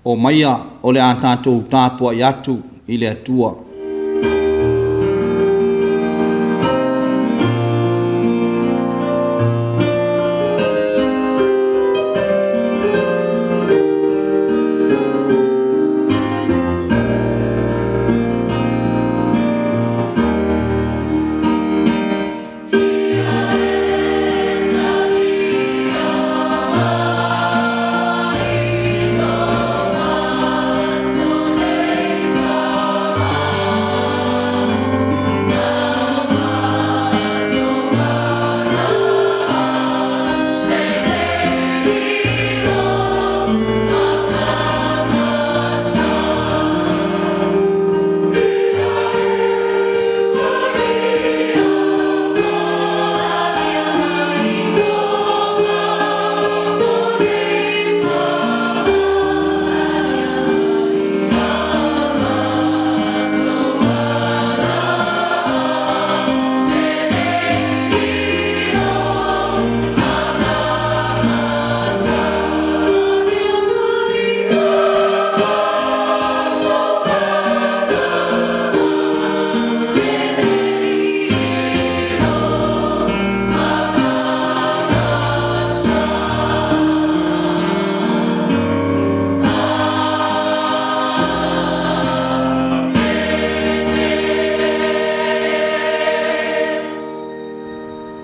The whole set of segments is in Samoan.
Omaia o le a tatou tapuai atu i le Atua.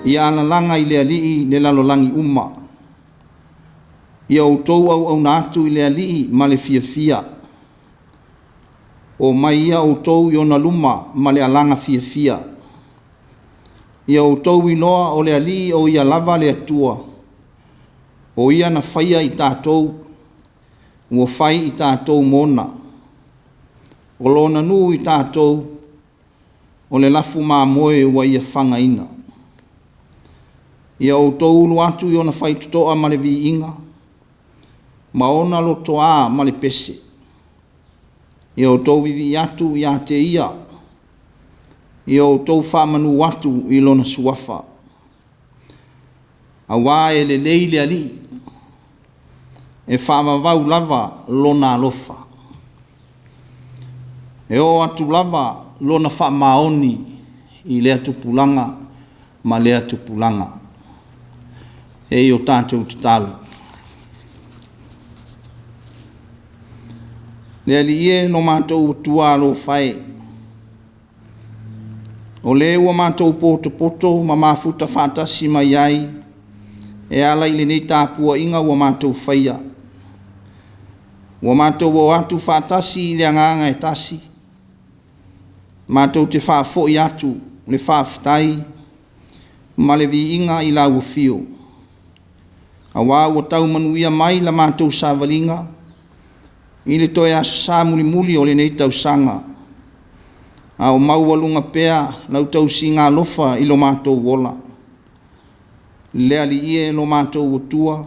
Ia alalaga i le Alii le lalolagi uma. Ia outou auauna atu i le Alii ma le fiafia. O mai ia outou i ona luma ma le alaga fiafia. Ia outou iloa o le Alii o ia lava le Atua. O ia na faia i tatou, ua fai i tatou mona. O lona nuu i tatou, o le lafu mamoe ua ia fagaina. Ia outou ulu atu i ona faitotoa ma le viiga, ma ona lotoā ma le pese. Ia outou vivii atu ia te ia, ia outou faamanu atu i lona suafa. Auā e lelei le Alii, e faavavau lava lona alofa. E oo atu lava lona faamaoni i lea tupulaga ma lea tupulaga. E i o tatou tatalo. Le Alii e no matou Atua alofa e, o le ua matou potopoto ma mafuta faatasi mai ai e ala i lenei tapuaiga ua matou faia. Ua matou o atu faatasi i le agaga e tasi, matou te faafoi atu le faafetai ma le viiga i lau afio, auā ua tau manuia mai la matou savaliga i le toe Aso Sa mulimuli o lenei tausaga, a o maualuga pea lau tausiga alofa i lo matou ola. Le Alii e lo matou Atua,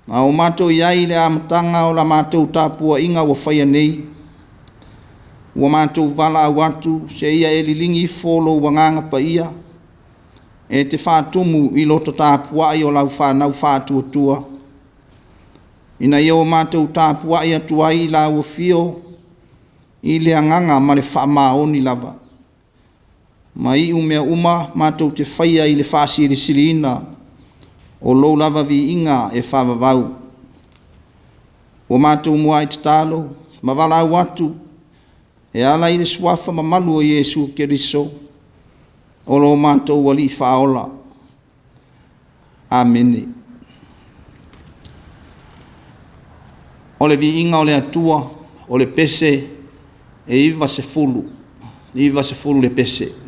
a o matou i ai i le amataga o la matou tapuaiga ua faia nei, ua matou valaau atu seia e liligi ifo lou Agaga Paia e te faatumu i loto tapuai o lau fanau faatuatua, ina ia o matou tapuai atu ai i lau afio i le agaga ma le faamaoni lava, ma iu mea uma matou te faia i le faasilisiliina o lou lava viiga e faavavau. Ua matou muai tatalo ma valaau atu e ala i le suafa mamalu o Iesu Keriso o lo matou Alii Faaola. Amene. O le viiga o le Atua, o le pese e 90, 90 le pese.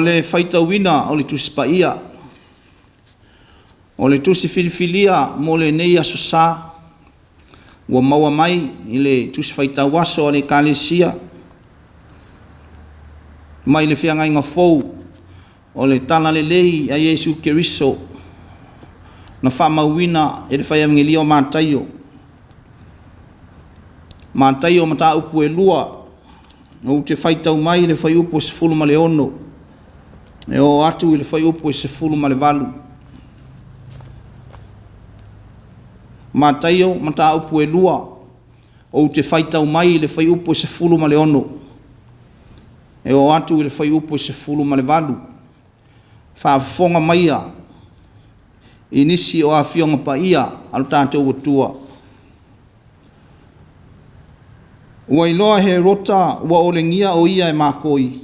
le faitauina o le Tusi Paia, o le Tusi filifilia mo lenei Aso Sa, ua maua mai i le Tusi Faitau Aso a le Ekalesia mai le Feagaiga Fou o le Talalelei a Iesu Keriso na faamauina e le Fai Anegelia o Mataio. Mataio mataupu e 2, ou te faitau mai le fuaiupu e 16 e oo atu i le fuaiupu e 18. Mataio mataupu e 2, ou te faitau mai le fuaiupu e 16 e oo atu i le fuaiupu e 18. Faafofoga maia i nisi o Afioga Paia a lo tatou Atua. Ua iloa e Herota ua olegia o ia e makoi,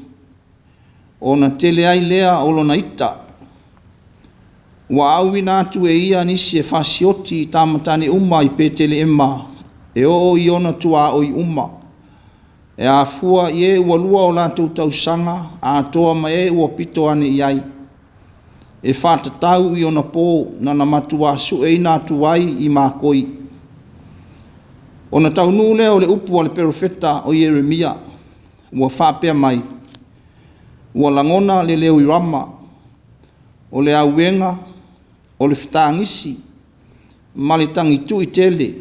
ona tele ai lea o lona ita. Ua auina atu e ia nisi e fasioti i tama tane uma i Petelehema e oo i ona tuaoi uma, e afua i e ua 2 o latou tausaga atoa ma e ua pito ane i ai, e faatatau i ona po na na matuā sueina atu ai i makoi. Ona taunuu lea o le upu a le perofeta o Ieremia ua faapea mai, ua lagona le leo i Rama, o le auega, o le fetagisi ma le tagitui tele,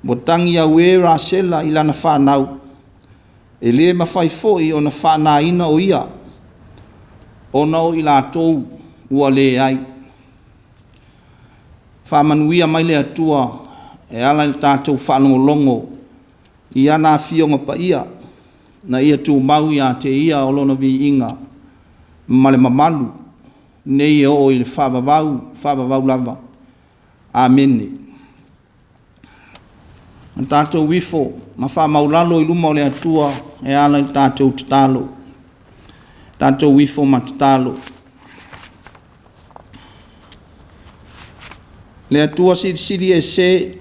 ua tagi auē Rasela i lana fanau, e le mafai foi ona faanāina o ia, ona o i latou ua leai. Faamanuia mai le Atua e ala i le tatou faalogologo i ana Afioga Paia, na ia tumau ia te ia o lona viiga ma le mamalu nei e oo i le faavavau, faavavau lava. Amene. Na tatou ifo ma faamaulalo i luma o le Atua e ala i le tatou tatalo. Tatou ifo ma tatalo. Le Atua silisili ese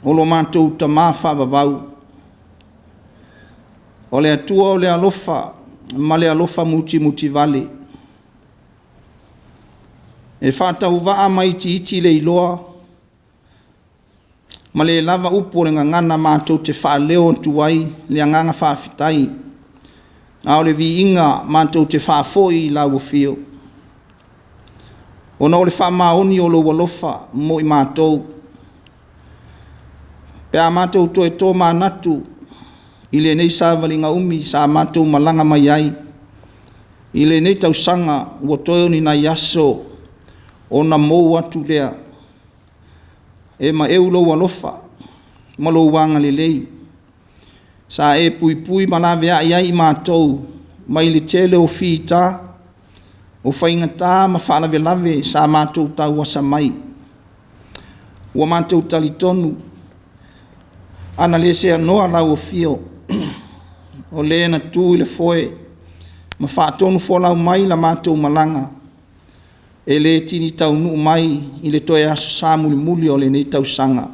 o lo matou Tamā faavavau, o le Atua o le alofa ma le alofa mutimutivale, e faatauvaa ma itiiti le iloa ma le lava upu o le gagana matou te faaleo atu ai le agaga faafetai, a o le viiga matou te faafoi i lau afio, ona o le faamaoni o lou alofa mo i matou. Pe a matou toe tomanatu i lenei savaliga umi sa matou malaga mai ai i lenei tausaga, ua toe o ni nai aso ona mou atu lea, e maeu lou alofa ma lou agalelei sa e puipui ma laveai ai i matou mai le tele o fita, o faigata ma faalavelave sa matou tauasa mai. Ua matou talitonu, ana le seanoa lau afio o le na tu i le foe ma faatonufolau mai la matou malaga, e le tini taunuu mai i le toe Aso Sa mulimuli o lenei tausaga.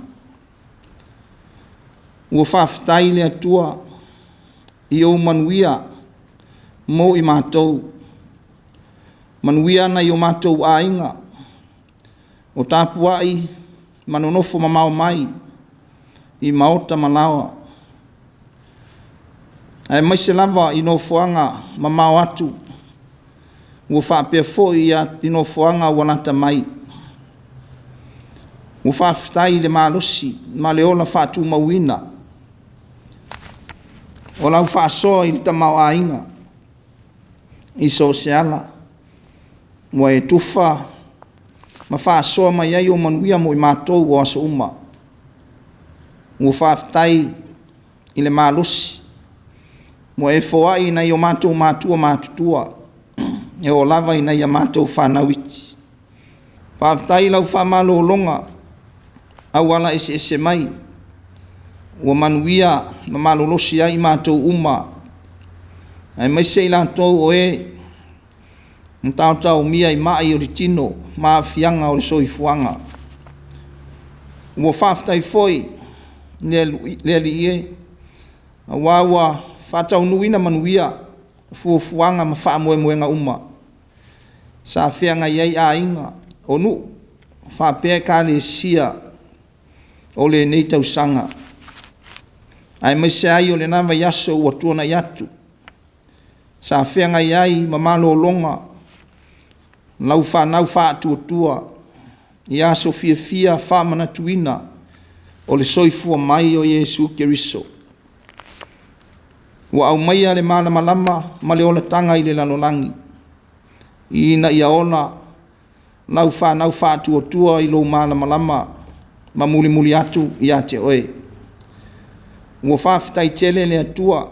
Ua faafetai i le Atua i ou manuia mo i matou, manuia nai o matou aiga o tapuai ma nonofo mamao mai i maota ma laoa, aemaise lava i nofoaga mamao atu, ua faapea foi i nofoaga ua lata mai. Ua faafetai i le malosi ma le ola faatumauina o lau faasoa i le tamaoaiga i so o se ala, ua e tufa ma faasoa mai ai ou manuia mo i matou o aso uma. Ua faafetai i le malosi ua e foai i nai o matou matua matutua e oo lava i nai a matou fanau iti. Faafetai i lau faamalologa auala eseese mai, ua manuia ma malolosi ai i matou uma, aemaise i latou o e na taotaomia i mai o le tino ma aafiaga o le soifuaga. Ua faafetai foi le Alii e, aua ua faataunuuina manuia fuafuaga ma faamoemoega uma sa feagai ai aiga, o nuu faapea Ekalesia o lenei tausaga, aemaise ai o lena vaiaso ua tuanai atu sa feagai ai ma malologa lau fanau faatuatua i aso fiafia faamanatuina o le soifua mai o Iesu Keriso, ua aumaia le malamalama ma le olataga i le lalolagi, ina ia ola lau fanau faatuatua i lou malamalama ma mulimuli atu ia te Oe. Ua faafetai tele le Atua,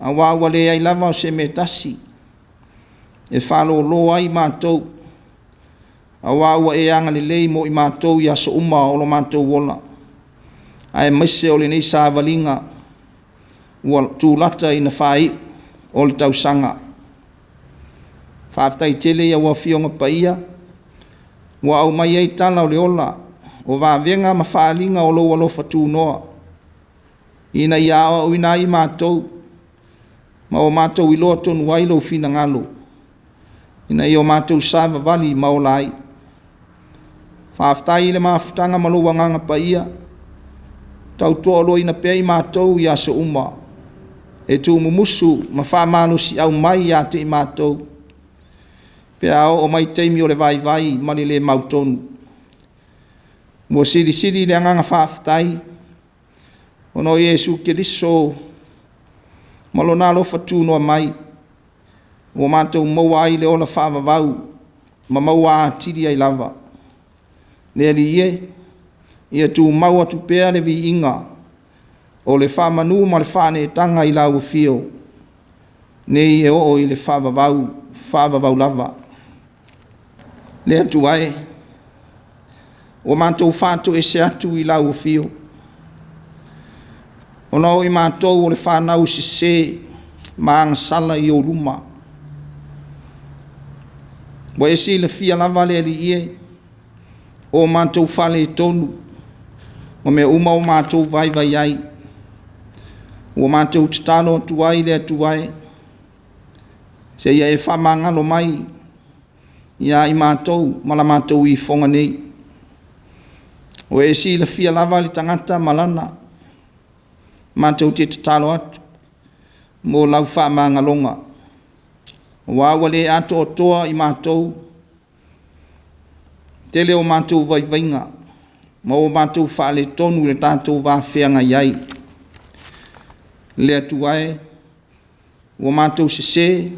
aua ua leai lava se mea e tasi e faalolo ai matou, aua ua e agalelei mo i matou i aso uma o lo matou ola, aemaise o lenei savaliga ua tulata ina faaiu o le tausaga. Faafetai tele i lau Afioga Paia ua aumai ai tala o le ola, o vavega ma faaaliga o lou alofa tunoa, ina ia aoaoina ai matou ma o matou iloa tonu ai lou finagalo, ina ia o matou savavali ma ola ai. Faafetai i le mafutaga ma lou Agaga Paia, tautoaluaina pea i matou i aso uma, e tuumumusu ma faamalosiau mai ia te i matou, pe a oo mai taimi o le vaivai ma le le mautonu. Ua silisili le agaga faafetai ona o Iesu Keriso ma Lona alofa tunoa mai, ua matou maua ai le ola faavavau ma maua atili ai lava. Le Alii e, ia tumau atu pea le viiga o le faamanu ma le faaneetaga i lau afio, nei e oo i le faavavau, faavavau lava. Le Atua e, ua matou faatoese atu i lau afio, ona o i matou o le fanau sese ma agasala i ou luma. Ua e silafia lava le Alii e, o matou faaletonu ma mea uma o matou vaivai ai. Ua matou tatalo atu ai le Atua e, seia e faamagalo mai ia i matou ma la matou ifoga nei. Ua e silafia lava le tagata ma lana, matou te tatalo atu mo lau faamagaloga, aua ua le atoatoa i matou tele o matou vaivaiga ma o matou faaletonu i le tatou va feagai ai. Le Atua e, ua matou sese,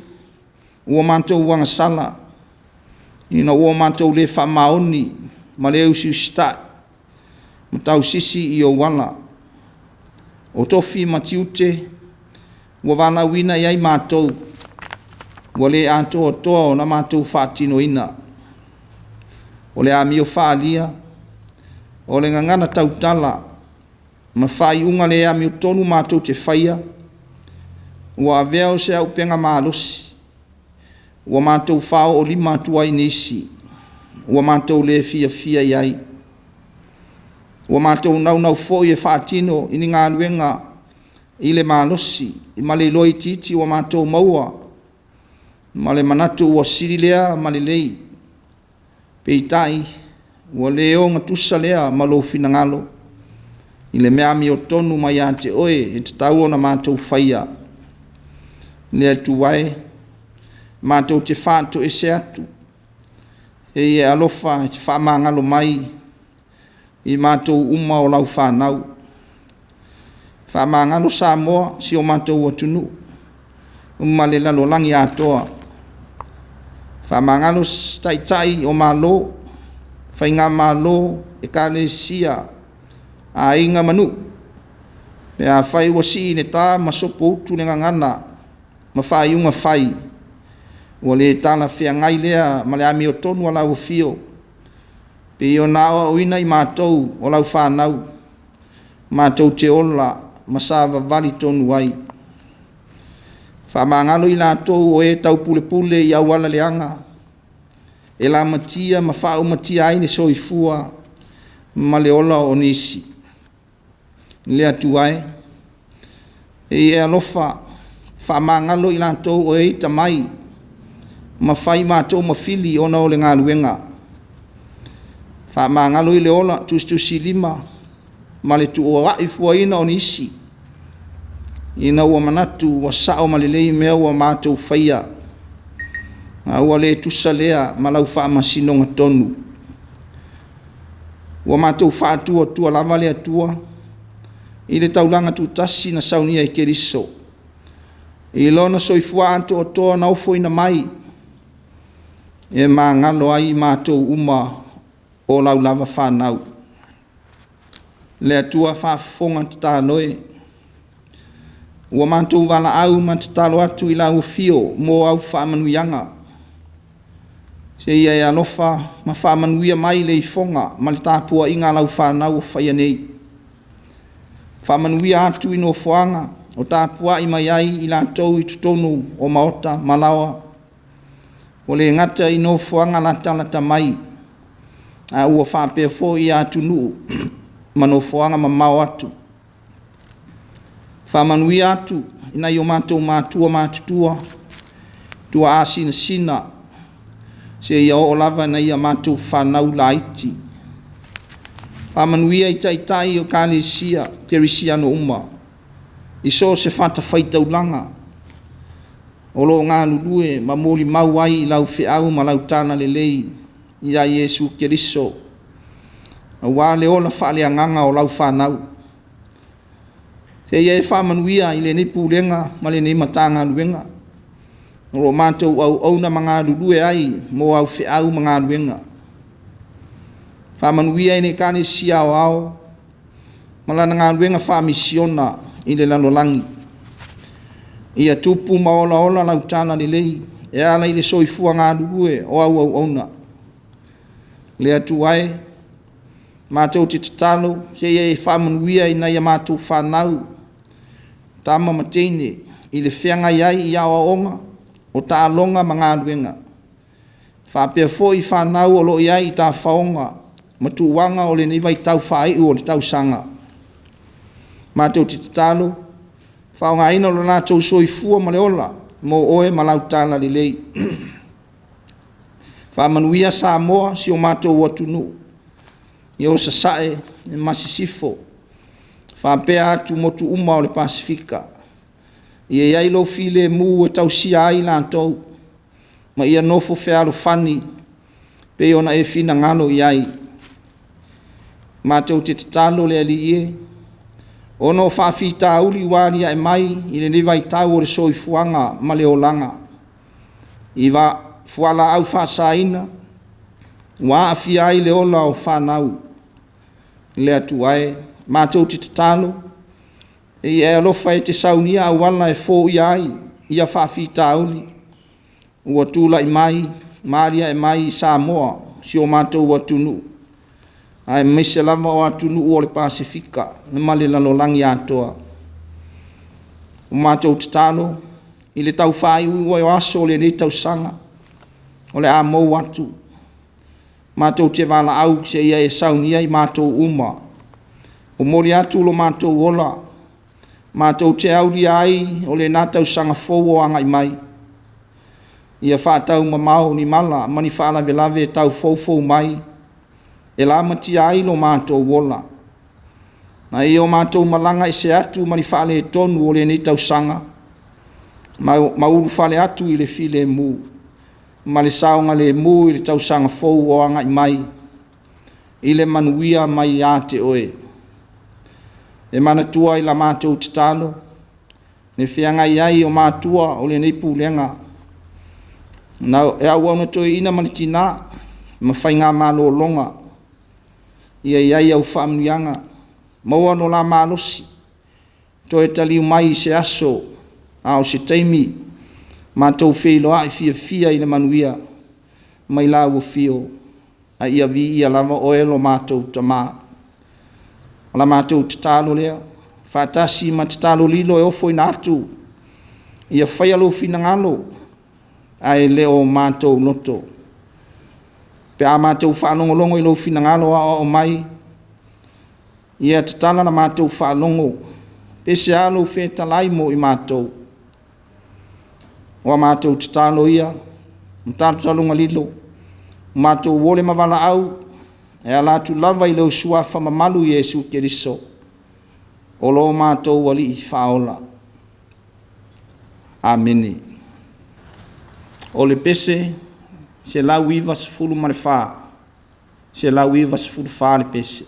ua matou agasala ina ua matou le faamaoni ma le usiusitai ma tausisi i ou ala. O tofi ma tiute ua valaauina i ai matou, ua le atoatoa ona matou faatinoina. O le amio faaalia, o le gagana tautala ma faaiuga le amiotonu matou te faia, ua avea o se auupega malosi ua matou faaoolima atu ai i nisi ua matou le fiafia i ai. Ua matou naunau foi e faatino i ni galuega i le malosi ma le iloa itiiti ua matou maua ma le manatu ua sili lea ma lelei, peitai ua le ogatusa lea ma lou finagalo i le mea amiotonu mai ia te Oe e tatau ona matou faia. Le Atua e, matou te faatoese atu, e i e alofa e te faamagalo mai i matou uma o lau fanau. Faamagalo Samoa, si o matou atunuu ma le lalolagi atoa. Faamagalo Taitai o Malo, Faigamalo, Ekalesia, aiga ma nuu, pe afai ua sii i le ta ma sopoutu le gagana ma faaiuga fai, ua le talafeagai lea ma le amiotonu a lau afio, pei ona aoaoina i matou o lau fanau, matou te ola ma savavali tonu ai. Faamagalo i latou o e taupulepule i auala leaga, e lamatia ma faaumatia ai le soifua ma le ola o nisi. Le Atua e, e i e alofa Faamagalo i latou o e ita mai, ma fai matou ma fili ona o le galuega. Faamagalo i le ola tusitusilima ma le tuuai fuaina o nisi, ina ua manatu ua sao ma lelei mea ua matou faia, a ua le tusa lea ma lau faamasinoga tonu. Ua matou faatuatua lava le Atua i le taulaga tutasi na saunia e Keriso, i lona soifua atoatoa na ofoina mai, e magalo ai i matou uma o lau lava fanau. Le Atua faafofoga tatalo e, ua matou valaau ma tatalo atu i lau afio mo au faamanuiaga, seia e alofa ma faamanuia mai le ifoga ma le tapuaiga a lau fanau o faia nei. Faamanuia atu i nofoaga o tapuai mai ai i latou i totonu o maota ma laoa, ua le gata i nofoaga latalata mai, a ua faapea foi atunuu ma nofoaga mamao atu. Faamanuia atu i nai o matou matua matutua, tuaa sinasina seia oo lava ina ia matou fanau laiti. Faamanuia i Taitai o Ekalesia Kerisiano uma i so o se fatafaitaulaga o lo o galulue ma molimau ai i lau feau ma lau talalelei ia Iesu Keriso, aua le ola faaleagaga o lau fanau. Seia e faamanuia i lenei Pulega ma lenei Matagaluega o lo o matou auauna ma galulue ai mo au feau ma galuega. Faamanuia i le Ekalesia Aoao ma lana galuega faamisiona i le lalolagi, ia tupu ma olaola lau talalelei e ala i le soifua galulue o au auauna. Le Atua e, matou te tatalo seia e faamanuia i nai a matou fanau, tama ma teine i le feagai ai i aoaoga, o taaloga ma galuega, faapea foi fanau o lo o i ai i tafaoga ma tuuaga o lenei vaitau faaiu o le tausaga. Matou te tatalo, faaaogaina lo latou soifua ma le ola mo Oe ma lau talalelei. Faamanuia Samoa, si o matou atunuu, ia Sasae ma Sisifo, faapea atumotu uma o le Pasefika. Ia i ai lou filemu e tausia ai i latou, ma ia nofo fealofani pei ona e finagalo i ai. Matou te tatalo le Alii e, ona o faafitauli ua alia'e mai i lenei vaitau o le soifuaga ma le olaga, i fualaau faasaina ua aafia ai le ola o fanau. Le Atua e, matou te tatalo, se i e alofa e te saunia auala e foia ai ia faafitauli ua tulai mai ma alia'e mai i Samoa, si o matou atunuu, aemaise lava o atunuu o le Pasefika ma le lalolagi atoa. Ua matou tatalo i le tau faaiuiu ai o aso o lenei tausaga o le a mou atu, matou te valaau seia e saunia i matou uma, momoli atu lo matou ola, matou te aulia ai o lena tausaga fou o agai mai. Ia faataumamao ni mala ma ni faalavelave e tau foufou mai e lamatia ai lo matou ola. A ia o matou malaga ese atu ma ni faaletonu o lenei tausaga, ma ulufale atu i le filemu ma le saogalemu i le tausaga fou o agai mai i le manuia mai ia te Oe. E manatua i la matou tatalo le feagai ai o matua o lenei Pulega, le auauna toeaina ma le tina ma faiga malologa, ia i ai au faamanuiaga, maua lo la malosi, toe taliu mai i se aso a o se taimi, matou feiloai fiafia i le manuia mai lau afio, a ia viia lava Oe lo matou Tama. O la matou tatalo lea faatasi ma tatalo lilo e ofoina atu, ia faia Lou finagalo ae le o matou loto. Pe a matou faalogologo i lou finagalo o aoao mai, ia tatala la matou faalogo, pe o se a lou fetalai mo i matou. O a matou tatalo ia ma talotaloga lilo, ua matou ole ma valaau e ala atu lava i lou Suafa mamalu Iesu Keriso, o lo matou Alii Faaola. Amene. O le pese 194, 194 le pese.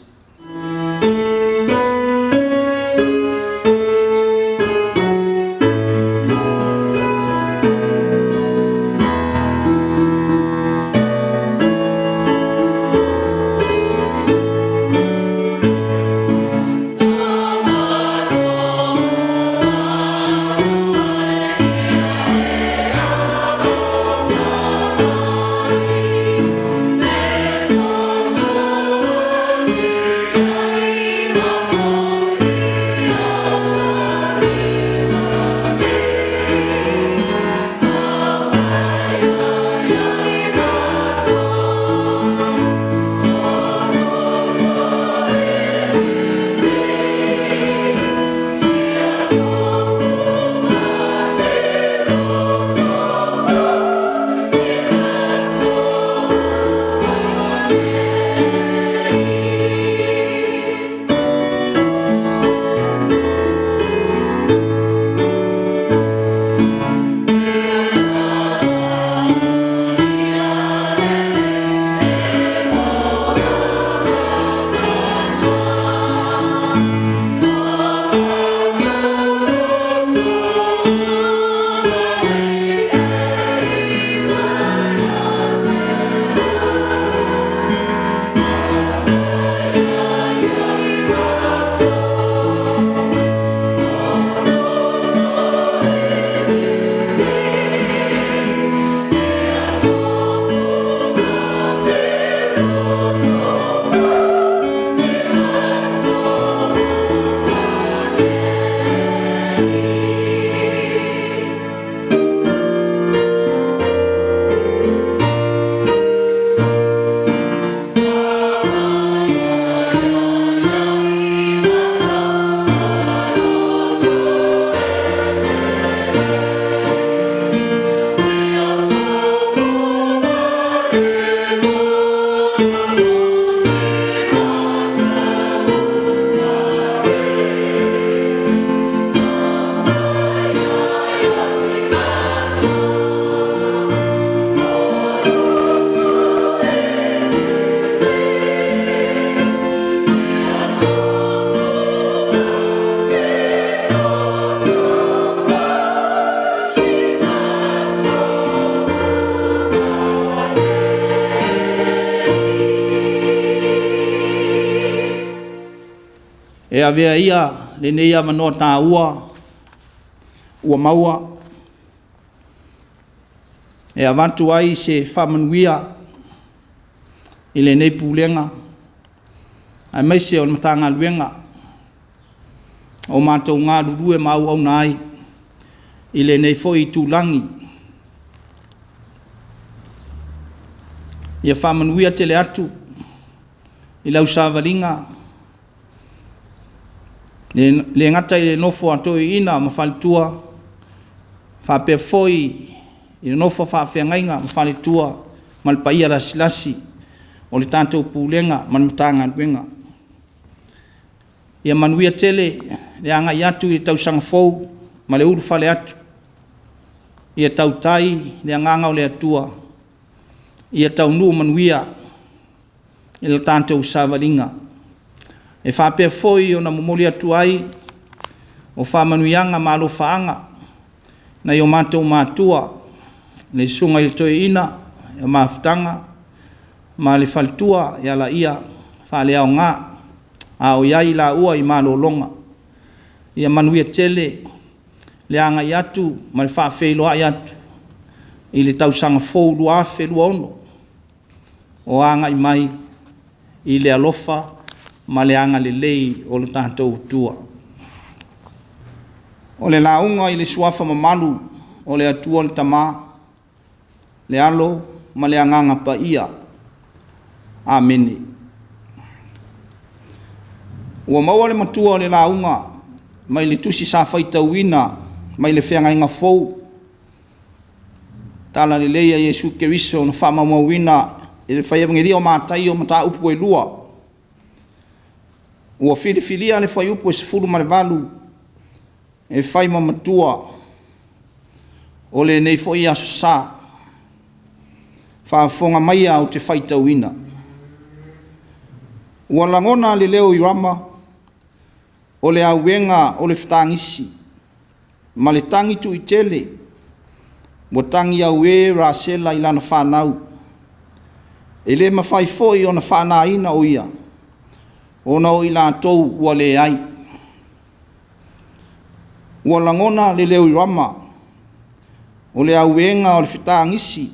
E avea ia lenei avanoa taua ua maua e avatu ai se faamanuia i lenei Pulega aemaise o le Matagaluega o matou galulue ma auauna ai i lenei foi itulagi. Ia faamanuia tele atu i lau savaliga, e le gata i le nofo a toeaiina ma faletua, faapea foi i le nofo a faafeagaiga ma faletua ma le paia lasilasi o le tatou Pulega ma le Matagaluega. Ia manuia tele le agai atu i le tausaga fou ma le ulufale atu, ia tautai le agaga o le Atua ia taunuu manuia i le tatou savaliga. E faapea foi ona momoli atu ai o faamanuiaga ma alofaaga nai o matou matua, le Susuga i le Toeaina ia Mafutaga ma le faletua ia Laia Faaleaoga a o i ai laua i malologa. Ia manuia tele le agai atu ma le faafeiloai atu i le tausaga fou 2026 o agai mai i le alofa ma le agalelei o lo tatou Atua. O le lauga i le Suafa mamalu o le Atua le Tama, le Alo ma le Agaga Paia. Amene. Ua maua le matua o le lauga mai le tusi sa faitauina mai le Feagaiga Fou. Talalelei a Iesu Keriso na faamaumauina i le Fai Evagelia o Mataio mataupu e 2. Ua filifilia le fuaiupu e 18 e fai ma matua o lenei foi Aso Sa. Faafofoga maia ou te faitauina. Ua lagona le leo i Rama, o le auega o le fetagisi ma le tagi tuitele, ua tagi auē Rasela i lana fanau, e le mafai foi ona faanaina o ia, ona o i latou ua leai. Ua lagona le leo i Rama, o le auega o le fetagisi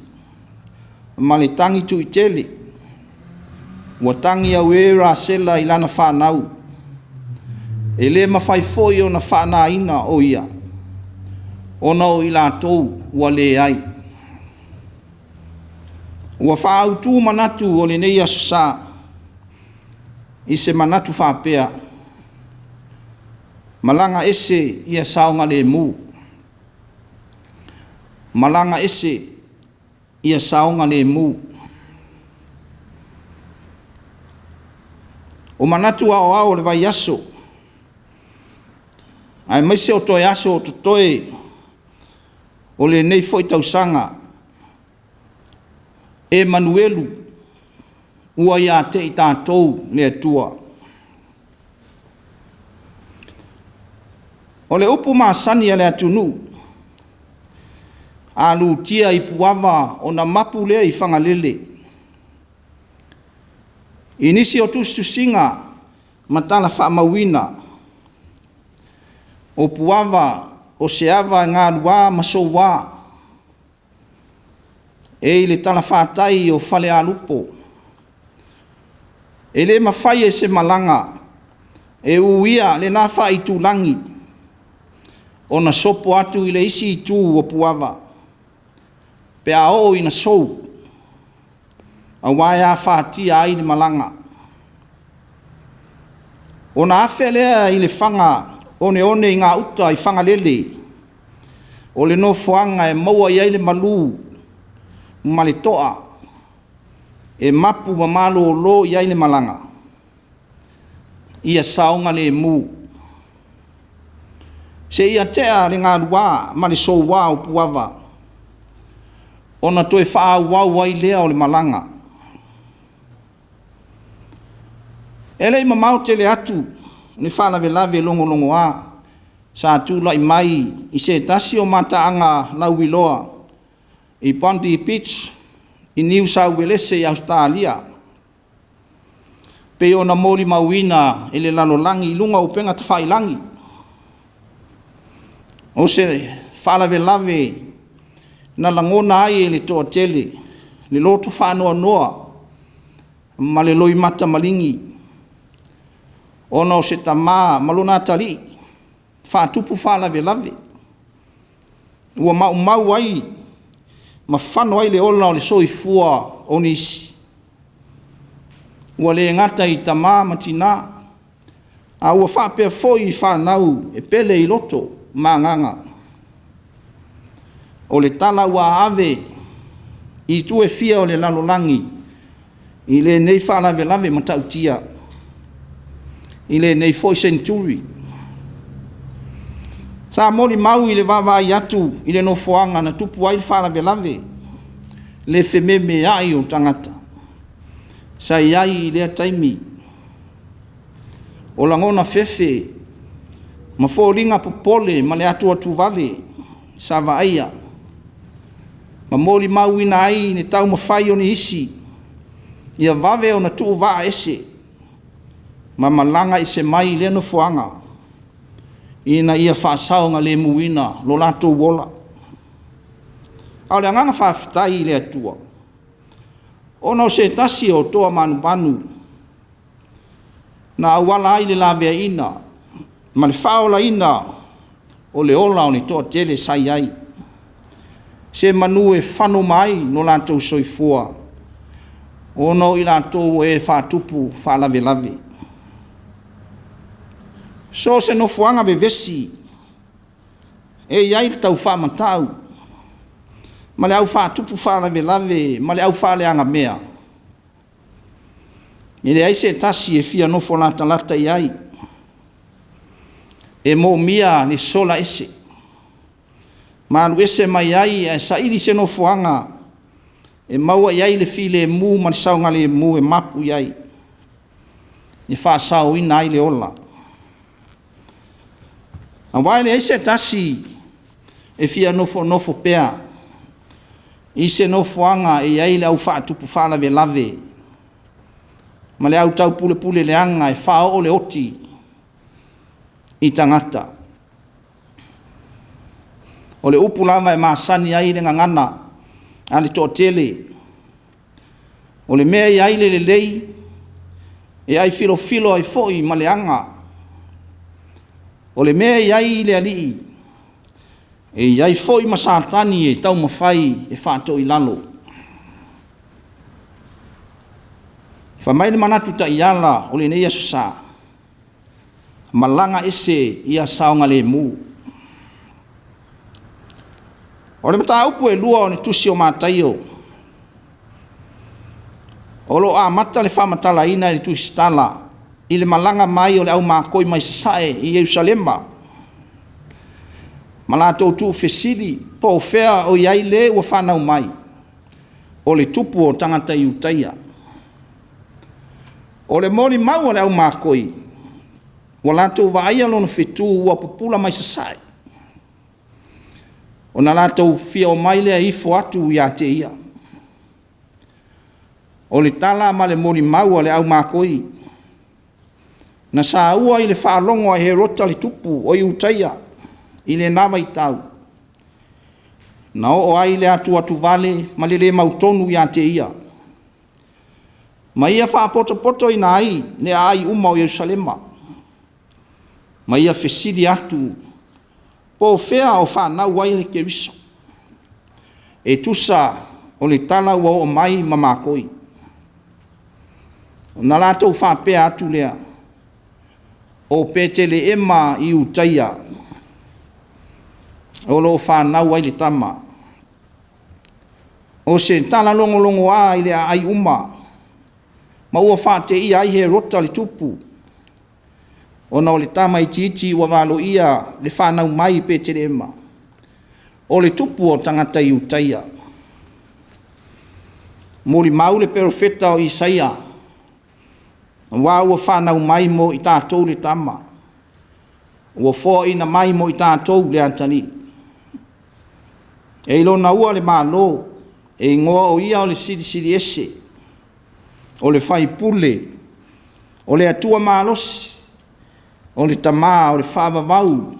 ma le tagi tuitele, ua tagi auē Rasela i lana fanau, e le mafai foi ona faanaina o ia, ona o i latou ua leai. Ua faaautu manatu o lenei Aso Sa i se manatu faapea, malaga ese ia saogalemu, malaga ese ia saogalemu. O manatu aoao o le vaiaso, aemaise o toe aso o totoe o lenei foi tausaga, e manuelu ua ia te i tatou le Atua. O le upu masani a le atunuu, a lutia i puava ona mapu lea i Fagalele. I nisi o tusitusiga ma tala faamauina, o Puava o se ava e galua ma soua, e i le talafatai o Falealupo. E le mafai e se malaga e uia lena faaitulagi ona sopo atu i le isi itu o Puava pe a oo ina sou, aua e afatia ai le malaga. Ona afe lea i le faga oneone i gauta i Fagalele, o le nofoaga e maua i ai le malu ma le toa e mapu ma malolo i ai le malaga, ia saogalemu, seia tea le galua ma le soua o Puava, ona toe faaauau ai lea o le malaga. E le i mamao tele atu le faalavelave logologoa sa tulai mai i se tasi o mataaga lauiloa i Bondi Beach i Niu Sauelese i Ausetalia, pei ona molimauina e le lalolagi i luga o upega tafailagi. O se faalavelave na lagona ai e le toatele le loto faanoanoa ma le loimata maligi, ona o se tama ma lona atalii faatupu faalavelave, ua maumau ai ma fano ai le ola o le soifua o nisi, ua le gata i tama ma tina, a ua faapea foi i fanau e pele i loto ma agaga. O le tala ua ave i itu e fia o le lalolagi i lenei faalavelave matautia i lenei foi seneturi. Sa molimau i le vaavaai atu i le nofoaga na tupu ai le faalavelave, le fememeai o tagata sa i ai i lea taimi. O lagona fefe ma foliga popole ma le atuatuvale sa vaaia ma molimauina ai le taumafai o nisi ia vave ona tuuvaa ese ma malaga ese mai lea nofoaga ina ia faasaogalemuina lo latou ola. A o le agaga faafetai i le Atua, ona o se tasi o toa manumanu na auala ai le laveaiina ma le faaolaina o le ola o le toatele sa i ai, se manu e fano ma ai lo latou soifua, ona o i latou o e faatupu faalavelave. So o se nofoaga vevesi, e i ai le taufaamatau ma le au faatupu faalavelave ma le au faaleagamea, e leai se tasi e fia nofo latalata i ai, e moomia le sola ese, ma alu ese mai ai ae saili se nofoaga e maua i ai le filemu ma le saogalemu e mapu i ai, e faasaoina ai le ola. Aua e leai se tasi e fia nofonofo pea i se nofoaga e i ai le au faatupu faalavelave ma le au taupulepule leaga e faaoo le oti i tagata. O le upu lava e masani ai le gagana a le toatele, o le mea e i ai le lelei, e aifilofilo ai foi ma le aga. O le mea e i ai le alii, e i ai foi ma Satani e taumafai e faatoilalo. Fai mai le manatu taiala o lenei Aso Sa, malaga ese ia saogalemu. O le mataupu e 2 o le tusi o Mataio, o lo o amata le faamatalaina i le tusitala i le malaga mai o le aumakoi mai sasae i Yerusalema, ma latou tuufesili po o fea o i ai le ua fanau mai o le Tupu o tagata Iutaia. O le molimau a le aumakoi, ua latou vaaia lona fetu ua pupula mai sasae, ona latou fia omai lea e ifo atu ia te ia. O le tala ma le molimau a le aumakoi, na saua i le faalogo a Herota le tupu o Iutaia i lena vaitau, na oo ai le atuatuvale ma le le mautonu ia te ia, ma ia faapotopotoina ai le aai uma o Yerusalema, ma ia fesili atu po o fea o fanau ai le Keriso, e tusa o le tala ua oo mai ma makoi. Ona latou faapea atu lea, o Petelehema i Iutaia o lo o fanau ai le tama. O se tala logologoa i le aai uma, ma ua faateia ai Herota le tupu, ona o le tamaitiiti ua valoia le fanau mai i Petelehema, o le tupu o tagata Iutaia. Molimau le perofeta o Isaia, aua ua fanau mai mo i tatou le tama, ua foaina mai mo i tatou le atalii, e i lona ua le Malo, e igoa o ia o le Silisili Ese, o le Faipule, o le Atua Malosi, o le Tama o le Faavavau,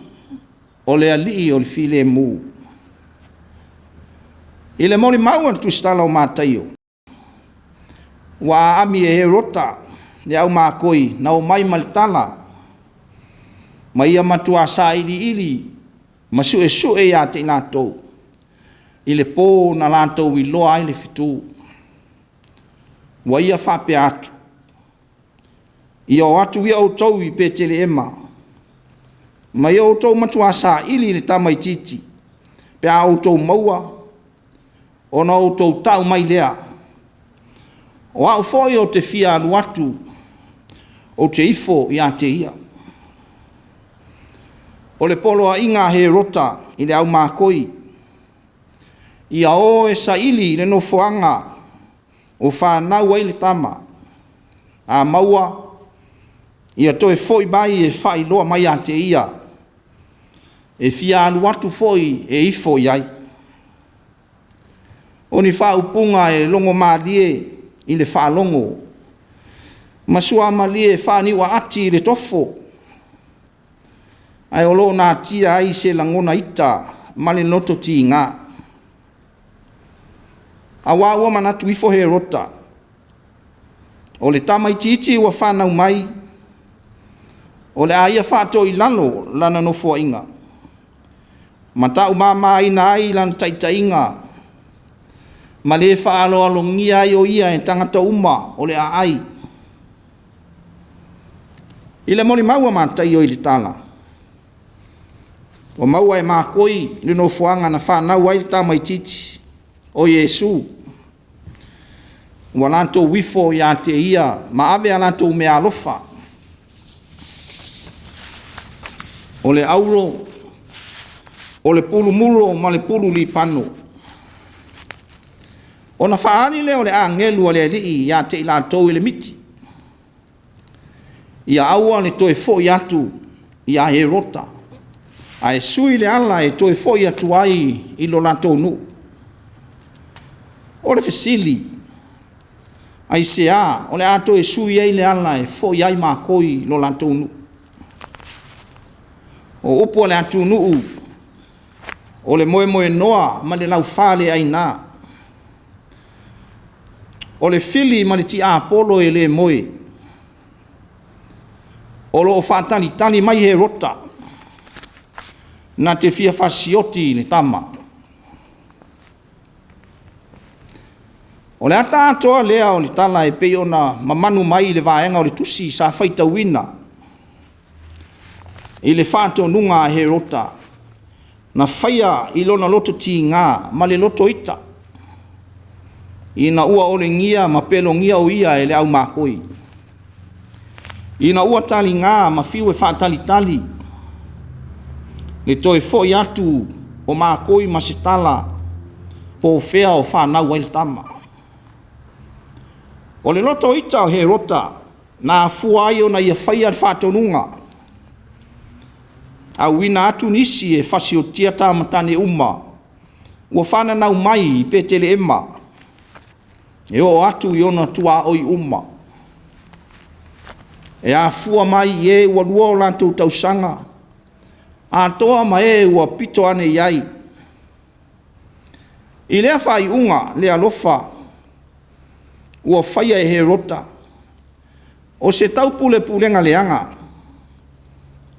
o le Alii o le Filemu. I le molimau a le tusitala o Mataio, ua aami e Herota le aumakoi na omai ma le tala, ma ia matua sailiili ma suesue ia te i latou i le po na latou iloa ai le fetu. Ua ia faapea atu, “Ia o atu ia outou i Petelehema ma ia outou matua saili i le tamaitiiti. Pe a outou maua, ona outou tau mai lea, o au foi ou te fia alu atu ou te ifo ia te ia.” O le poloaiga a Herota i le aumakoi, ia o e saili le nofoaga o fanau ai le tama, a maua, ia toe foi mai e faailoa mai ia te ia, e fia alu atu foi e ifo i ai. O ni faaupuga e logomalie i le faalogo ma suamalie faaniuaati i le tofo, ae o lo o natia ai se lagona ita ma le loto tiga. Aua ua manatu ifo Herota, o le tamaitiiti ua fanau mai, o le a ia faatoilalo lana nofoaiga, ma taumamaina ai lana taitaiga, ma le faaaloalogia ai o ia e tagata uma o le aai. I le molimau a Mataio i le tala, ua maua e makoi le nofoaga na fanau ai le tamaitiiti. o Iesu, ua latou ifo ia te ia ma ave a latou meaalofa, o le auro, o le pulu muro ma le pulu libano. Ona faaali lea o le agelu a le Alii ia te i latou i le miti, ia aua ne i toe foi atu ia Herota, ae sui le ala e toe foi atu ai i lo latou nuu. O le fesili, aisea o le a toe sui ai le ala e foi ai matou i lo latou nuu? O upu a le atunuu, o le moemoenoa ma le laufaleaina, o le fili ma le tiapolo e le moe, o lo o faatalitali mai Herota na te fia fasioti i le tama. O le ata atoa lea o le tala e pei ona mamanu mai i le vaega o le tusi sa faitauina i le faatonuga a Herota na faia i lona loto tiga ma le loto ita, ina ua olegia ma pelogia o ia e le aumakoi, ina ua taliga ma fiu e faatalitali le toe foi atu o makoi ma se tala po o fea o fanau ai le tama. O le loto ita o Herota na afua ai ona ia faia le faatonuga, auina atu nisi e fasiotia tama tane uma ua fananau mai i Peteleema e oo atu i ona tuaoi uma, e afua mai i e ua 2 o latou tausaga atoa ma e ua pito ane i ai. I lea faaiuga le alofa ua faia e Herota, o se taupulepulega leaga,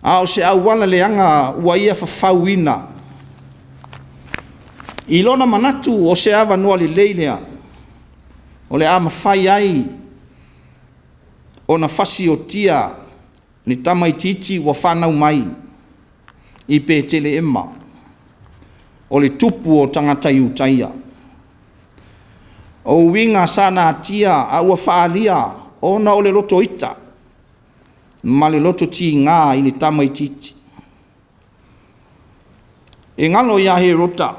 a o se auala leaga ua ia fafauina i lona manatu o se avanoa lelei lea o le a mafai ai ona fasiotia le tamaitiiti ua fanau mai i Peteleema, o le tupu o tagata Iutaia. O uiga sa natia a ua faaalia ona o le loto ita ma le loto tiga i le tamaitiiti. E galo ia Herota,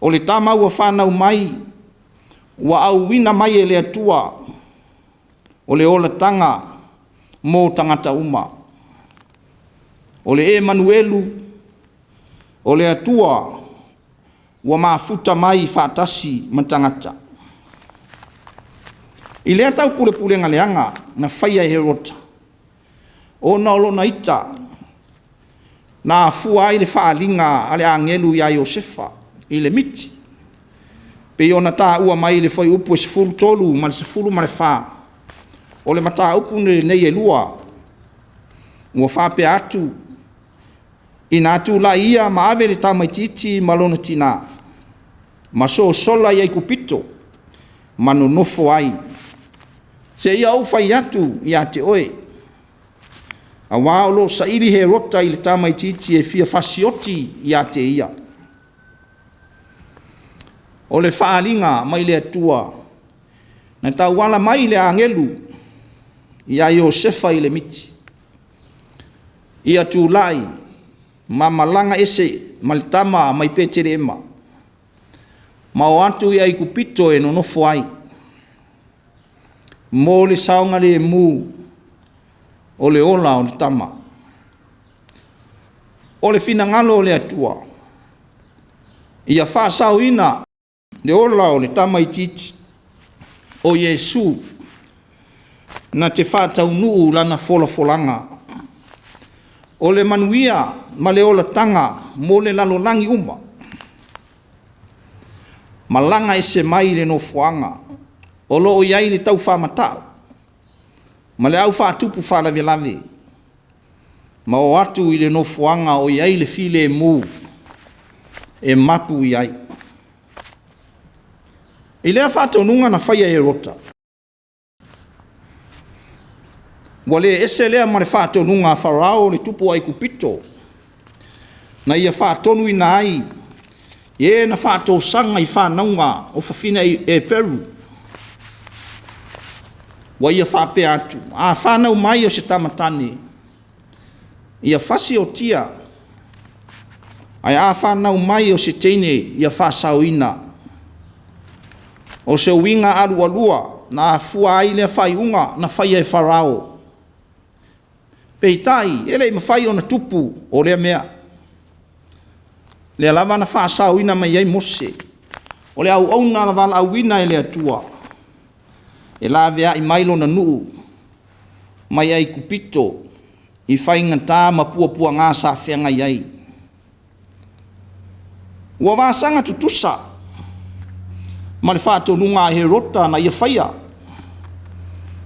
o le tama ua fanau mai ua auina mai e le Atua o le olataga mo tagata uma, o le Emanuelu, o le Atua ua mafuta mai faatasi ma tagata. I lea taupulepulega leaga na faia e Herota, ona o lona ita na afua ai le faaaliga a le agelu ia Iosefa i le miti, pei ona taua mai i le fuaiupu e 13 ma le 14 o le mataupu lenei e lua, ua faapea atu, ina tulai ia ma ave le tamaitiiti ma lona tina, ma sosola i Aikupito, ma nonofo ai, seia ou fai atu ia te oe, aua o lo o saili Herota i le tamaitiiti e fia fasioti ia te ia. O le faaaliga mai le Atua na tauala mai i le agelu ia Iosefa i le miti, ia tulai ma malaga ese ma le tama mai Peteleema, ma o atu i Aikupito e nonofo ai, mo le saogalemu o le ola o le tama. O le finagalo o le Atua, ia faasaoina le ola o le tamaitiiti o Iesu na te faataunuu lana folafolaga o le manuia ma le olataga mo le lalolagi uma. Malaga ese mai le nofoaga o lo o i ai le taufaamatau ma le au faatupu faalavelave, ma o atu i le nofoaga o i ai le filemu e mapu i ai. I lea faatonuga na faia e Herota, ua le ese lea ma le faatonuga a Farao le tupu o Aikupito, na ia faatonuina ai I e na faatosaga i fanauga o fafine Eperu, ua ia faapea atu, a fanau mai o se tamatane, ia fasiotia, ae a fanau mai o se teine, ia faasaoina. O se uiga alualua na afua ai lea faaiuga na faia e Farao. Peitai, e le i mafai ona tupu o lea mea, lea lava na faasaoina mai ai Mose, o le auauna na valaauina e le Atua e laveai mai lona nuu mai Aikupito i faigata ma puapuaga sa feagai ai. Ua vasaga tutusa ma le faatonuga a Herota na ia faia,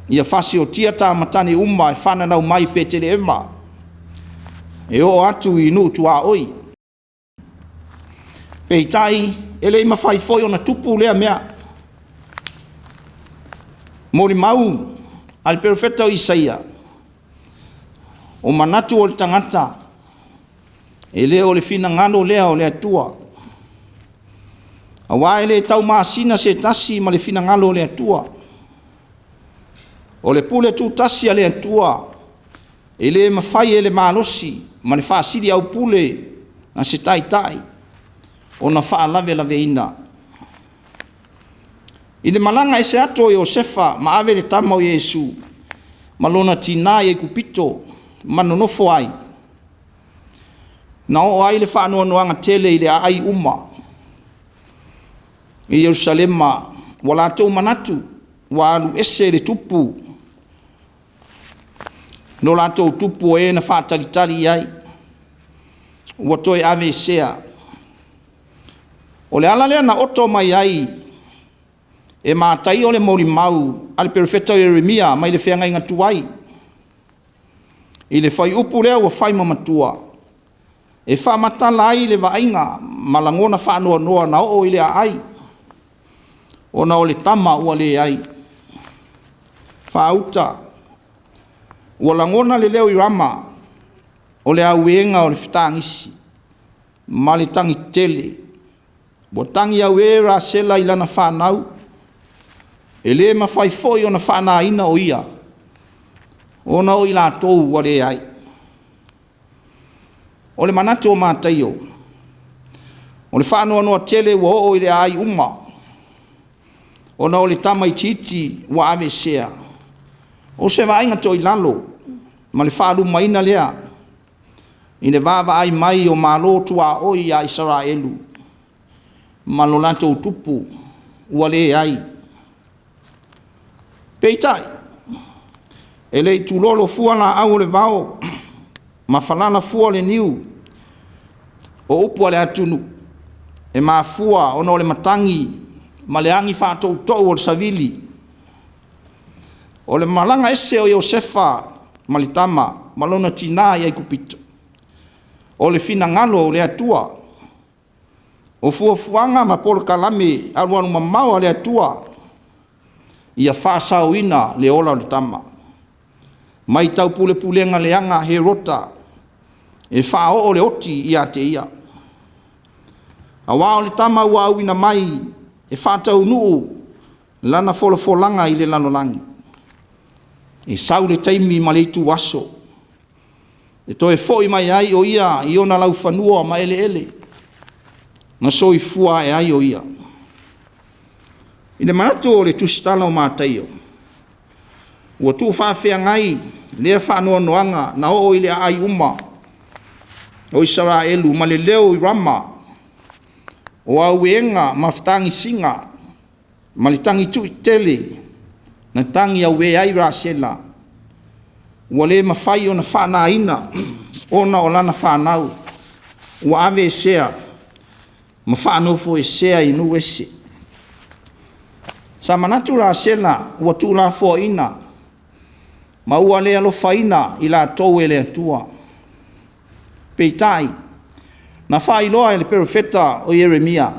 ia fasiotia tama tane uma e fananau mai Petelehema e oo atu i nuu tuaoi. Peitai, e le i mafai foi ona tupu lea mea. Molimau a le perofeta o Isaia, o manatu o le tagata, e le o le finagalo lea o le Atua, aua e le taumasina se tasi ma le finagalo o le Atua. O le pule tutasi a le Atua e le mafai e le malosi ma le faasiliaupule a se taitai ona faalavelaveina. I le malaga ese atu o Iosefa ma ave le tama o Iesu ma lona tinã i Aikupito ma nonofo ai, na oo ai le faanoanoaga tele i le aai uma i Ierusalema, ua latou manatu ua alu ese le tupu, lo latou tupu o e na faatalitali i ai, ua toe aveesea. O le ala lea na oto mai ai e Mataio le molimau a le perofeta o Ieremia mai le feagaiga tuai, i le fuaiupu lea ua fai ma matua, e faamatala ai le vaaiga ma lagona faanoanoa na oo i le aai, ona o le tama ua leai. Faauta, ua lagona le leo i Rama, o le auega o le fetagisi ma le tagitele, ua tagi auē Rasela i lana fanau, e le mafai foi ona faanaina o ia, ona o i latou ua leai. O le manatu o Mataio, o le faanoanoa tele ua oo i le aai uma, ona o le tamaitiiti ua aveesea. O se vaaiga toilalo ma le faalumaina lea i le vaavaai mai o Malo tuaoi ia Isaraelu ma lo latou tupu ua leai. Peitai, e le i tulolo fua laau o le vao ma falala fua le niu, o upu a le atunuu, e mafua ona o le matagi ma le agi faatoutou o le savili. O le malaga ese o Iosefa ma le tama ma lona tinã i Aikupito, o le finagalo o le Atua, o fuafuaga ma polokalame alualumamao a le Atua ia faasaoina le ola o le tama mai taupulepulega leaga a Herota e faaoo le oti ia te ia. Aua o le tama ua auina mai e faataunuu lana folafolaga i le lalolagi. E sau le taimi ma le ituaso e toe foi mai ai o ia i ona laufanua ma eleele na soifua ae ai o ia. I le manatu o le tusitala o Mataio, ua tuufaafeagai lea faanoanoaga na oo i le aai uma o Isaraelu ma le leo i Rama o auega ma fetagisiga ma le tagituitele na tagi auē ai Rasela, ua le mafai ona faanaina ona o lana fanau ua aveesea ma faanofoesea i nuu ese. Sa manatu Rasela ua tuulafoaina ma ua le alofaina i latou e le Atua. Peitai, na faailoa e le perofeta o Ieremia,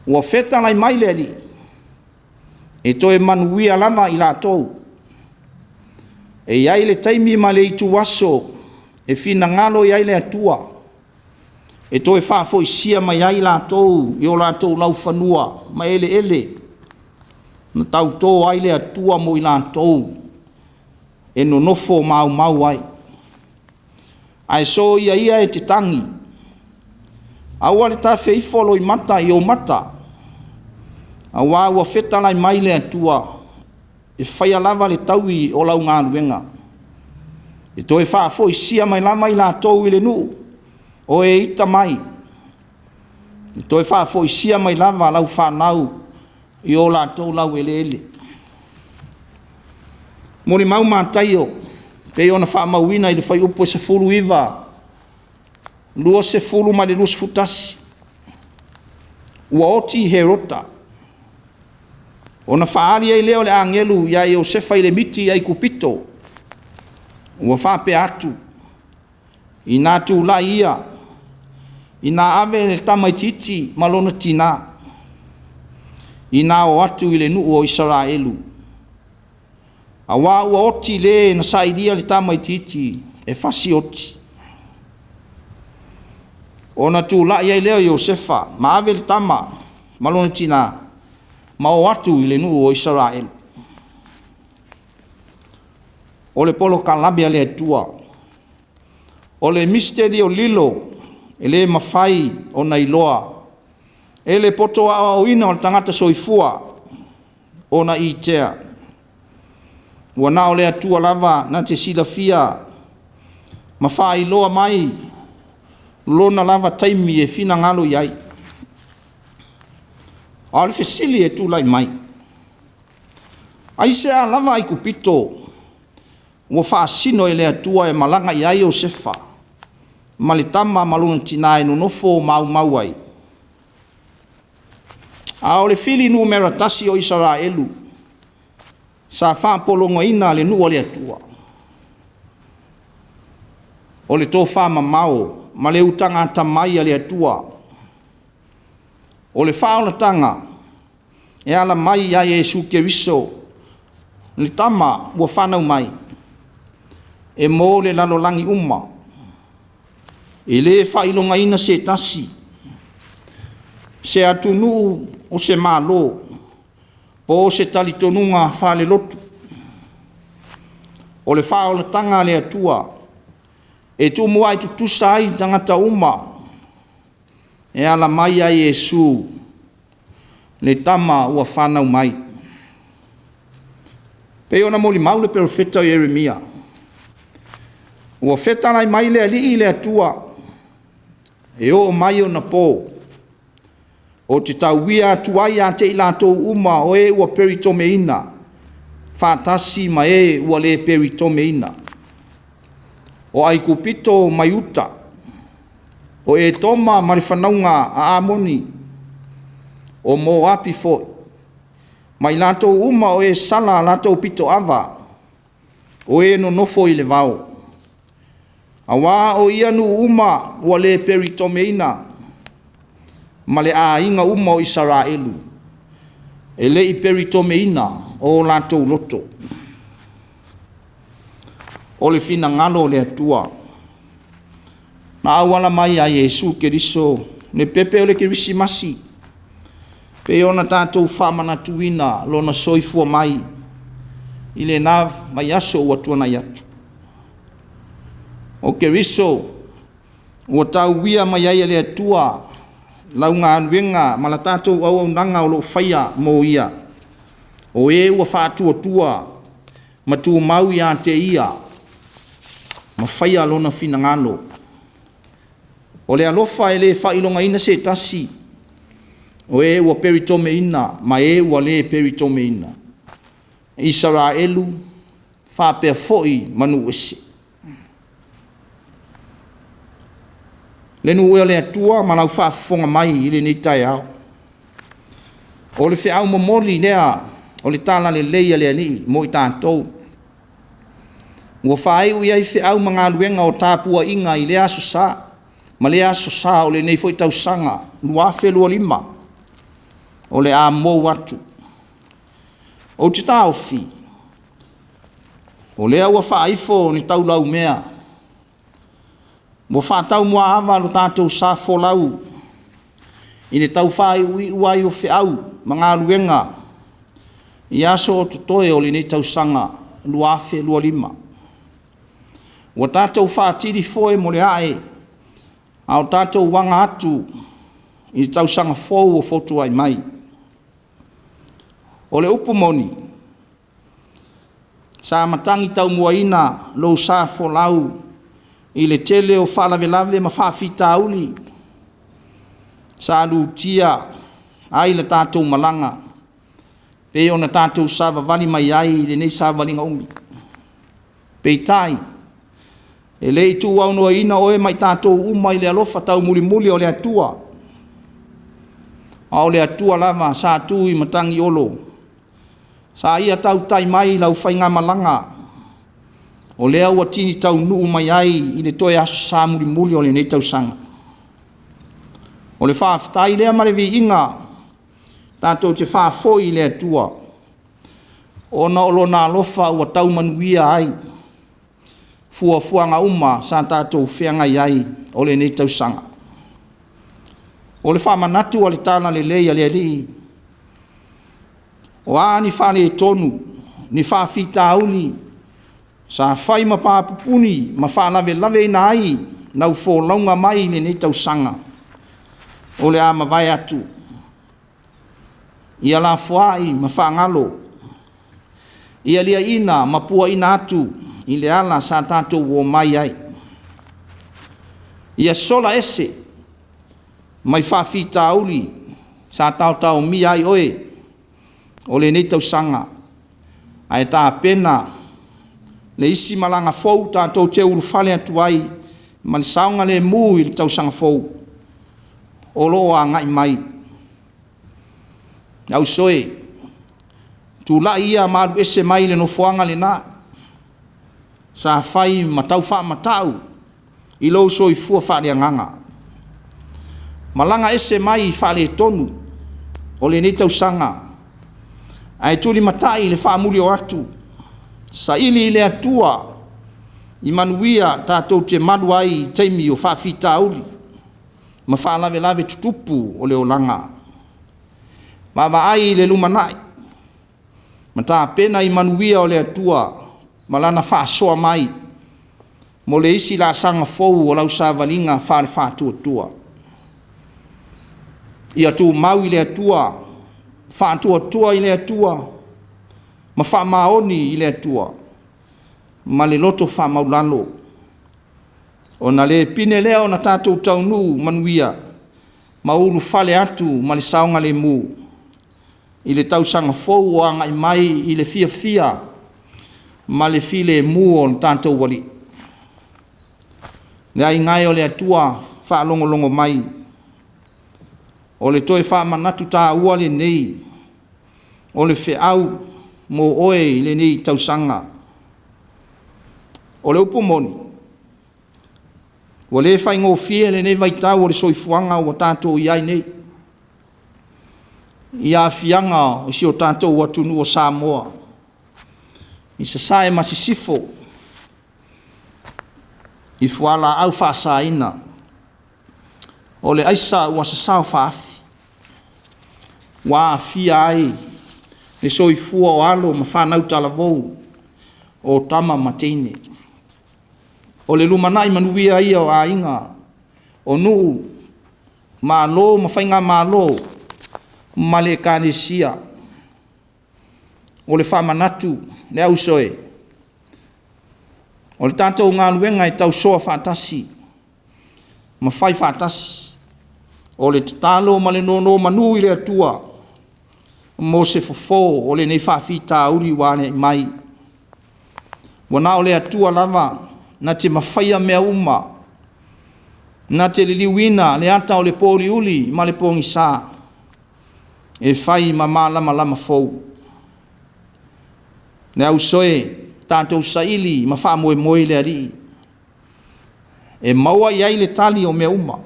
ua fetalai mai le Alii, e toe manuia lava i latou. E i ai le taimi ma le ituaso e finagalo i ai le Atua e toe faafoisia mai ai latou i o latou laufanua ma eleele na tautō ai le Atua mo i latou e nonofo maumau ai. Ae soia ia e te tagi, aua le tafe ifo loimata i ou mata, auā ua fetalai mai le Atua e faia lava le taui o lau galuega, e toe faafoisia mai lava i latou i le nuu o e ita mai, e toe faafoisia mai lava lau fanau i o latou laueleele. Molimau Mataio pei ona faamauina i le fuaiupu e 19, 20 ma le 21. Ua oti Herota, ona faaali ai lea o le agelu ia Iosefa i le miti i Aikupito, ua faapea atu, ina tulai ia, ina ave le tamaitiiti ma lona tina, ina o atu i le nuu o Isaraelu, auā ua oti le na sailia le tamaitiiti e fasioti. Ona tulai ai lea o Iosefa ma ave le tama ma lona tina ma o atu i le nuu o Isaraelu. O le polokalame a le Atua, o le misitelio lilo e le mafai ona iloa e le poto aoaoina o le tagata soifua ona itea, ua na o le Atua lava na te silafia ma faailoa mai lona lava taimi e finagalo i ai. A o le fesili e tulai mai, aisea lava Aikupito ua faasino e le Atua e malaga i ai Iosefa ma le tama ma lona tina e nonofo maumau ai? A o le fili numera 1 o Isaraelu sa faapologaina le nuu o le Atua, o le tofamamao ma le utaga atamai a le Atua, o le faaolataga e ala mai ia Iesu Keriso, le tama ua fanau mai, e mo le lalolagi uma, e le faailogaina se tasi, se atunuu o se Malo, po o se talitonuga faalelotu. O le faaolataga a le Atua e tumuai tutusa ai tagata uma e ala mai ia Iesu, le tama ua fanau mai. Pei ona molimau le perofeta o Ieremia, ua fetalai mai le Alii le Atua, e oo mai ona po, ou te tauia atu ai ia te i latou uma o e ua peritomeina, faatasi ma e ua le peritomeina, o Aikupito ma Iuta, o Etoma ma le fanauga a Amoni, o Moapi foi, ma i latou uma o e sala a latou pitoava, o e nonofo i le vao, auā o ia nuu uma ua le peritomeina, ma le aiga uma o Isaraelu e le i peritomeina o latou loto. O le finagalo o le Atua na auala mai ia Iesu Keriso, le pepe o le Kerisimasi, pei ona tatou faamanatuina lona soifua mai i lena vaiaso ua tuanai atu. O Keriso ua tauia mai ai e le Atua lau galuega ma la tatou auaunaga o lo o faia mo ia, o e ua faatuatua ma tumau ia te ia ma faia lona finagalo. O le alofa e le faailogaina se tasi, o e ua peritomeina ma e ua le peritomeina, Isaraelu faapea foi ma nuu ese. Le nuu e o le Atua ma lau faafofoga mai i lenei taeao, o le feau momoli lea o le talalelei a le Alii mo i tatou, ua faaiu i ai feau ma galuega o tapuaiga i lea aso sa ma lea aso sa o lenei foi tausaga 2025 o le a mou atu. Ou te taofi, o lea ua faaifo ni taulaumea. Ua faataumuaava lo tatou sa folau i le tau faaiuiu ai o feau ma galuega i aso o totoe o lenei tausaga 2025. Ua tatou faatili foe mo le ae a o tatou aga atu i le tausaga fou o fotuai mai. O le upu moni, sa matagi taumuaina lou sa folau i le tele o faalavelave ma faafitauli sa lutia ai le tatou malaga pei ona tatou savavali mai ai i lenei savaliga umi. Peitai, e le i tuuaunoaina oe ma i tatou uma i le alofa taumulimuli o le Atua, a o le Atua lava sa tu i matagi olo, sa Ia tautai mai i lau faigamalaga, o lea ua tini taunuu mai ai i le toe Aso Sa mulimuli o lenei tausaga. O le faafetai lea ma le viiga tatou te faafoi i le Atua, ona o Lona alofa ua tau manuia ai fuafuaga uma sa tatou feagai ai o lenei tausaga. O le faamanatu o le talalelei a le Alii, o a ni faaletonu, ni faafitauli sa fai ma papupuni ma faalavelaveina ai lau folauga mai i lenei tausaga, o le a mavae atu, ia lafoai ma faagalo, ia liaina ma puaina atu i le ala sa tatou omai ai. Ia sola ese mai faafitauli sa taotaomia ai oe o lenei tausaga, ae tapena le isi malaga fou tatou te ulufale atu ai ma le saogalemu i le tausaga fou o lo o agai mai. Le ausoe, tulai ia ma alu ese mai le nofoaga lena sa fai ma tau faamatau i lou soifua faaleagaga. Malaga ese mai faaletonu o lenei tausaga, ae tulimatai le faamuli o atu, saili i le Atua i manuia tatou te malu ai i taimi o faafitauli ma faalavelave tutupu o le olaga. Vaavaai i le lumanai ma tapena i manuia o le Atua ma Lana faasoa mai mo le isi laasaga fou o lau savaliga faale-faatuatua. Ia tumau i le Atua, faatuatua i le Atua ma faamaoni i le Atua ma le loto faamaualalo, ona le pine lea ona tatou taunuu manuia ma ulufale atu ma le saogalemu i le tausaga fou o agai mai i le fiafia ma le filemu o le tatou Alii. Le aiga e o le Atua, faalogologo mai, o le toe faamanatu taua lenei o le feau mo oe i lenei tausaga. O le upu moni, ua le faigofie lenei vaitau o le soifuaga ua tatou i ai nei i aafiaga o si o tatou atunuu o Samoa i sasae ma sisifo i fualaau faasaina, o le aisa ua sasao faaafi, ua aafia ai le soifua o alo ma fanau talavou, o tama ma teine. O le lumanai manuia ia o aiga, o nuu, malo ma faigamalo ma le Ekalesia. O le faamanatu, le ausoe, o le tatou galuega e tausoa faatasi ma fai faatasi, o le tatalo ma le nonomanu i le Atua mo se fofo o lenei faafitauli ua aliae mai. Ua na o le Atua lava na te mafaia mea uma, na te liliuina le ata o le pouliuli ma le pogisa e fai ma malamalama fou. Le ausoe, tatou saili ma faamoemoe i le Alii e maua i ai le tali o mea uma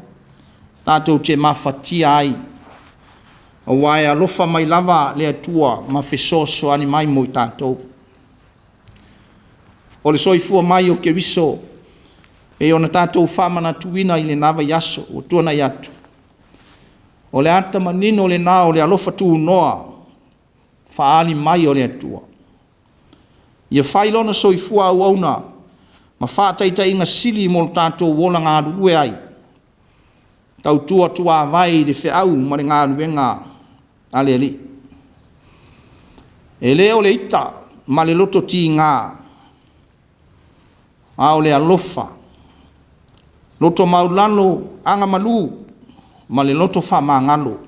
tatou te mafatia ai, aua e alofa mai lava le Atua ma fesoasoani mai mo i tatou. O le soifua mai o Keriso Pei ona tatou faamanatuina i lena vaiaso ua tuanai atu, o le ata manino lena o le alofa tunoa faaali mai o le Atua. Ia fai Lona soifua auauna ma faataitaiga sili mo lo tatou ola galulue ai, tautua tuavae i le feau ma le galuega a le Alii. E le o le ita ma le loto tiga, a o le alofa, loto maualalo, agamalu ma le loto faamagalo.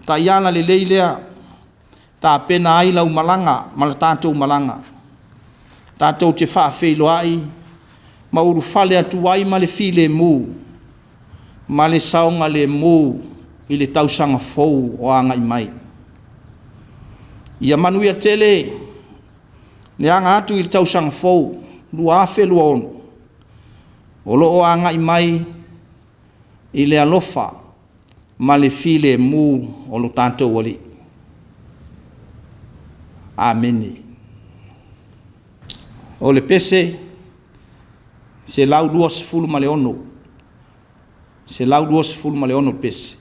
Taiala lelei lea tapena ai lau malaga ma le tatou malaga, tatou te faafeiloai ma ulufale atu ai ma le filemu ma le saogalemu i le tausaga fou o agai mai. Ia manuia tele le aga atu i le tausaga fou 2026 o lo o agai mai i le alofa ma le filemu o lo tatou Alii. Amene. O le pese 126, 126 pese.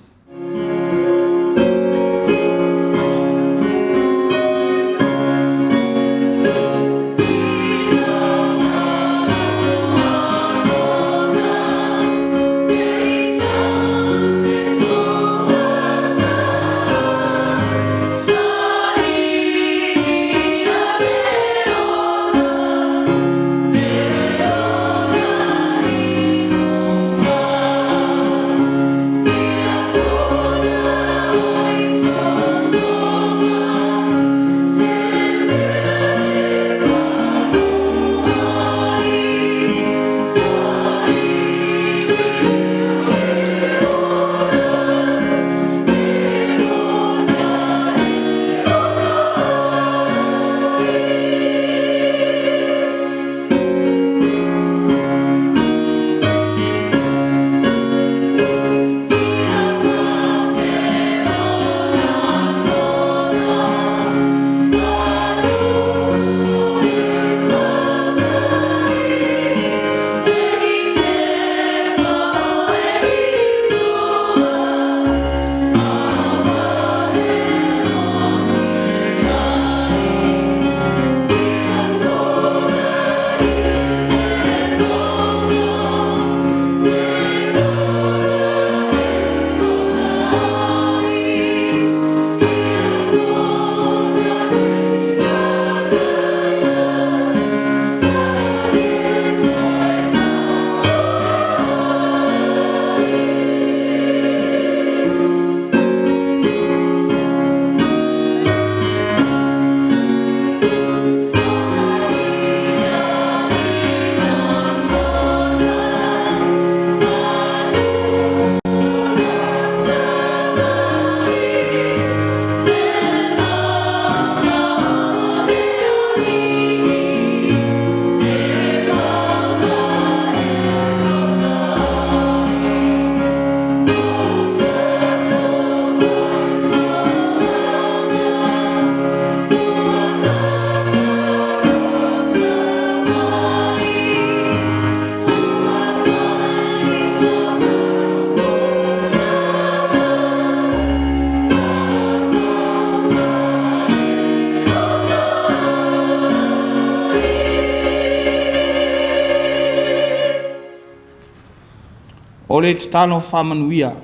O le tatalo faamanuia.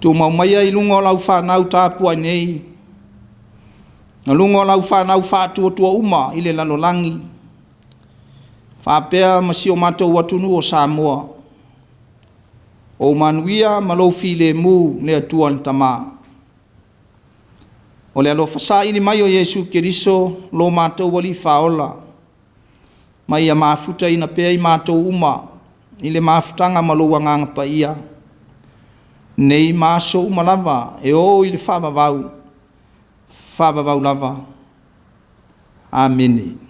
Tumau maia i luga o lau fanau tapuai nei, ma luga o lau fanau faatuatua uma i le lalolagi, faapea ma si o matou atunuu o Samoa, ou manuia ma lou filemu le Atua le Tama. O le alofa saili mai o Iesu Keriso lo matou Alii Faaola, ma ia mafutaina pea i matou uma i le mafutaga ma lou Agaga Paia, nei ma aso uma lava e oo i le faavavau, faavavau lava. Amene.